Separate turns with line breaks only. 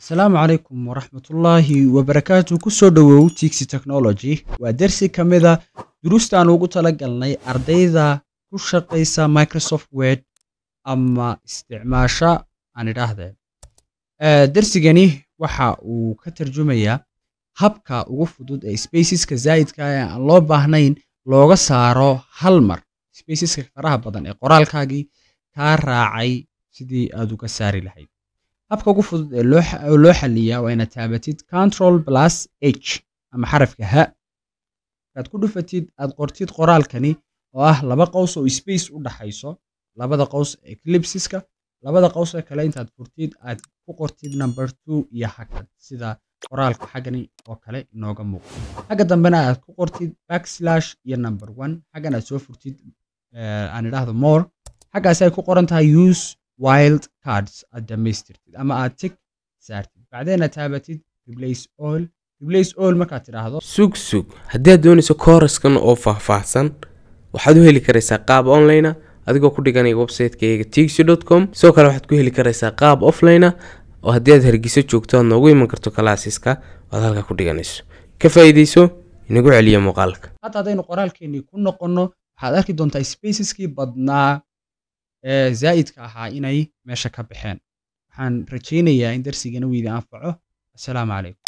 Asalaamu calaykum waraxmatullaahi wabarakaatu. Kusoo dhowow Tixi Technology. Waa dersi ka mid a duruustaan ugu talagalnay ardayda ku shaqaysa Microsoft Word ama isticmaasha aan idhaahdee. Dersigani waxa uu ka tarjumayaa habka ugu fudud ee spaceska zaa'idka ah ee aan loo baahnayn looga saaro hal mar, spaceska faraha badan ee qoraalkaagii kaa raacay sidii aad uga saari lahayd. Habka ugu fudud ee loo xaliyaa waa inaad taabatid Control plus H ama xarafka H. Markaad ku dhufatid, aad qortid qoraalkani oo ah laba qaws oo space u dhaxayso, labada qaws ee ellipsiska, labada qaws ee kale intaad furtid aad ku qortid number 2 iyo hakad, sida qoraalka xaggani oo kale inooga muuqdo. Xagga dambena aad ku qortid backslash iyo number 1. Xaggan aad soo furtid, aan idhaahdo more, xaggaasi ay ku qoran tahay use wild cards, aad dhamaystirtid ama aad tick saartid, bacdeen aad taabatid replace all. Replace all markaad tidhaahdo.
Sug sug, haddii aad doonayso kooraskan oo faahfaahsan, waxaad u heli karaysaa qaab online ah adigoo ku dhiganaya website-kayga tixi.com. Sidoo kale waxaad ku heli karaysaa qaab offline ah oo haddii aad Hargeysa joogto aad noogu iman karto classeska aad halkaa ku dhiganayso. Ka faa'iidayso, inagu celiya muuqaalka.
Hadda haddaynu qoraalkeenii ku noqonno, waxaad arki doontaa spaceskii badnaa ee zaa'idka ahaa inay meesha ka baxeen. Waxaan rajaynayaa in darsigana uu idin anfaco. Assalaamu calaykum.